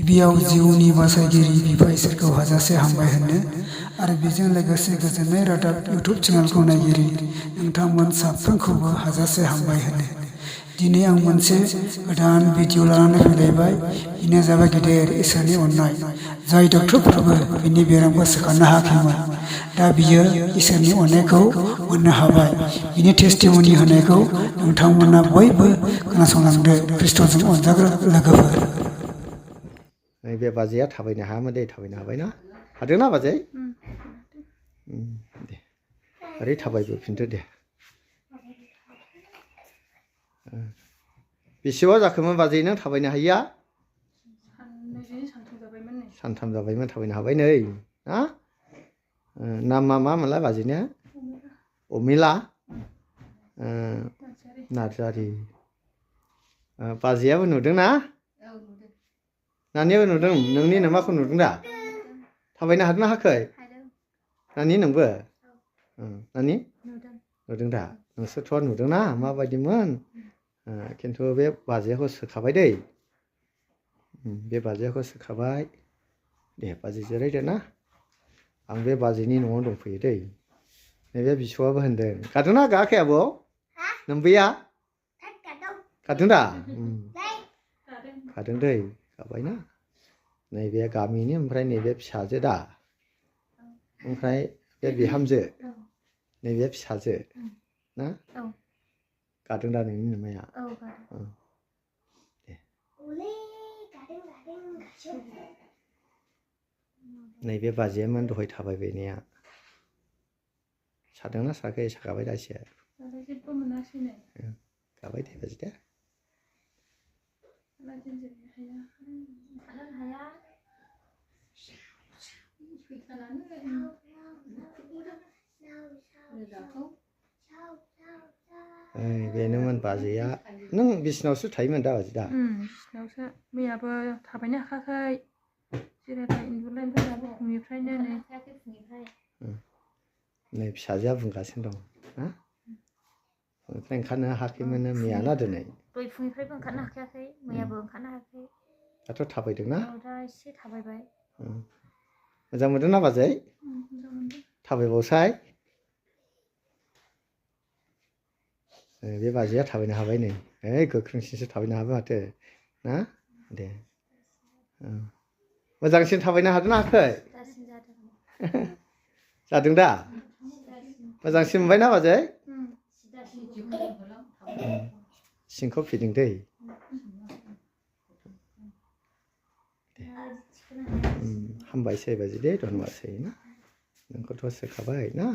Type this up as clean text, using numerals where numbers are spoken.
गिबियाव जिउनि बासायगिरि बिफा इसोरखौ हाजासे हामबाय होनो आरो बेजों लोगोसे गोजोननाय रादाब इउटुब चेनेलखौ नायगिरि नोंथांमोन साफ्रोमखौबो हाजासे हामबाय होनो। दिनै आं मोनसे गोदान भिडिअ लानानै फैलायबाय। बेनो जाबाय गेदेर इसोरनि अननाय, जाय डक्टरफोराबो बिनि बेरामखौ सोखानो हायाखैमोन। दा बियो इसोरनि अननायखौ मोननो हाबाय। बिनि टेस्टिमनि होनायखौ नोंथांमोना बयबो खोनासंलांदो, ख्रिस्ट'जों अनजाग्रा लोगोफोर। बे बाजैया थाबायनो हायामोन दे, थाबायनो हाबायना? हादोंना बाजै? दे ओरै थाबायबोफिनदो दे। बेसेबां जाखोमोन बाजै नों थाबायनो हायिया? सानथाम जाबायमोन थाबायनो हाबाय नै ना? नामा मामोनलाय बाजैनिया? अमिला नार्जारि। बाजैयाबो नुदोंना? नानियाबो नुदों? नोंनि नामाखौ नुदों दा? थाबायनो हादोंना हायाखै? नानि नोंबो? नानि? नुदों दा? नोंसोरथ' नुदोंना माबायदिमोन? खिन्थु बे बाजैखौ सोखाबाय दै। बे बाजैखौ सोखाबाय। दे बाजै जिरायदो ना। आं बे बाजैनि न'आव दंफैयो दै। नैबे बिसौआबो होनदों, गादोंना गायाखै आब'? नोम्बैया? गादों दा? गादों दै, गाबायना। नैबे गामिनि ओमफ्राय नैबे फिसाजो दा। ओमफ्राय बे बिहामजो, नैबे फिसाजो ना? गादों दा नोंनि नोमाया? दे। नैबे बाजैयामोन दहाय थाबायबायनाया। सादोंना सायाखै? सागाबाय दा एसे? जेबो मोनासैनो। गाबाय दे बाजै दे। बेनोमोन बाजैया। नों बिसिनावसो थायोमोन दा बाजै दा? बिसिनावसो। मैयाबो थाबायनो हाखायाखै। जिरायबाय उन्दुलायबाय दाबो फुंनिफ्रायनो नै। नै फिसाजोआ बुंगासिनो दं ना? फुंनिफ्राय ओंखारनो हायाखैमोननो मैया ना दिनै? दहाय फुंनिफ्रायबो ओंखारनो हाखायाखै, मैयाबो ओंखारनो हायाखै। दाथ' थाबायदोंना? दा एसे थाबायबाय। मोजां मोनदोंना बाजै? मोजां मोनदों। थाबायबावसाय? बे बाजैया थाबायनो हाबाय नै। गोख्रोंसिनसो थाबायनो हाबाय माथो ना? दे। मोजांसिन थाबायनो हादोंना हायाखै? जादों दा? मोजांसिन मोनबायना बाजै? सिंखौ फिदिं दै। हामबायसै बाजै दे, धन्यबादसै ना? नोंखौथ' सोखाबाय ना?